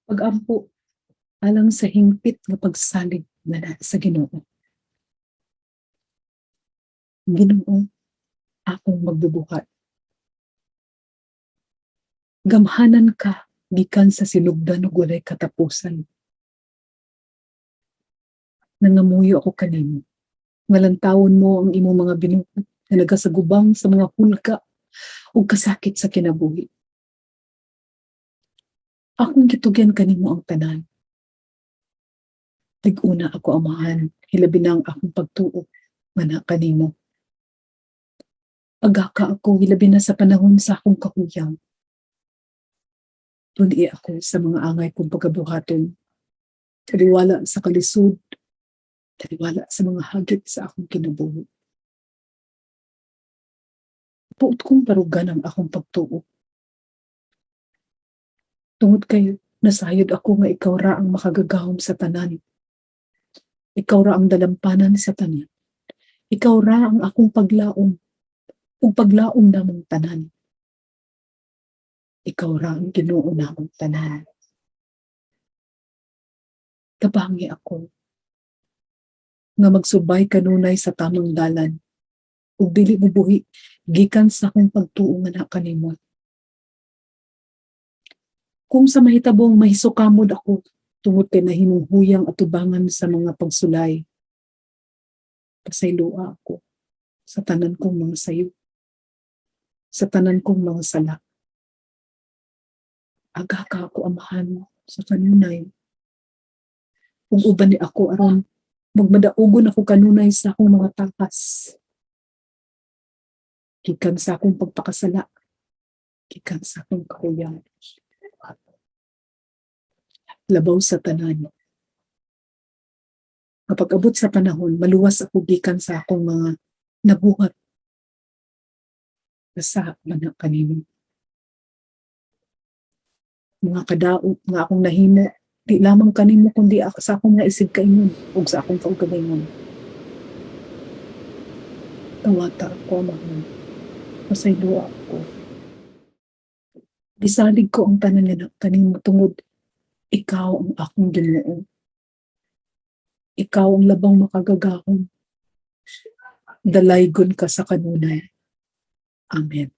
Pag-ampo alang sa hingpit nga pagsalig nga sa Ginoo. Ginoo, akong magbubuhat. Gamhanan ka gikan sa sinugdan ug walay katapusan. Nangamuyo ako kanimo nga lantawon mo ang imong mga binuhat nga nagasagubang sa mga hulga ug kasakit sa kinabuhi. Akong gitugyan kanimo ang tanan. Lig-una ako, Amahan, hilabi na ang akong pagtuo nga kanimo. Agaka ako, hilabi na sa panahon sa akong kahuyang. Tun-i ako sa mga angay kong pagabuhaton. Taliwala sa kalisod, taliwala sa mga hagit sa akong kinabuhi. Buot kong barugan ang akong pagtuo. Tungod kay nasayod ako nga ikaw ra ang makagagahom sa tanan. Ikaw ra ang dalampanan sa tanan. Ikaw ra ang akong paglaom ug paglaom namong tanan. Ikaw ra ang Ginoo namong tanan. Tabangi ako nga magsubay kanunay sa tamang dalan ug dili mobuhi gikan sa akong pagtuo nga naa kanimo. Kung sa mahitabong mahisukamod ako tungod kay nahimong huyang atubangan sa mga pagsulay, pasayloa ako sa tanan kong mga sayo, sa tanan kong mga sala. Agaka ako, Amahan, sa kanunay. Ug ubani ako aron magmadaugon ako kanunay sa akong mga takas. Gikan sa akong pagpakasala, gikan sa akong kahuyang. Labaw sa tanan, kapag abot sa panahon, maluwas ako gikan sa akong mga nabuhat. Sa man kanimo. Mga kadaot nga akong nahimo, di lamang kanimo kundi ako sa akong mga isig kaingon ug sa akong kaugalingon. Tawata ako, Amahan. Pasayloa ako. Gisalig ko ang tanan nga kanimo tungod ikaw ang akong Ginoo. Ikaw ang labang makagagahom. Dalaygon ka sa kanunay. Amen.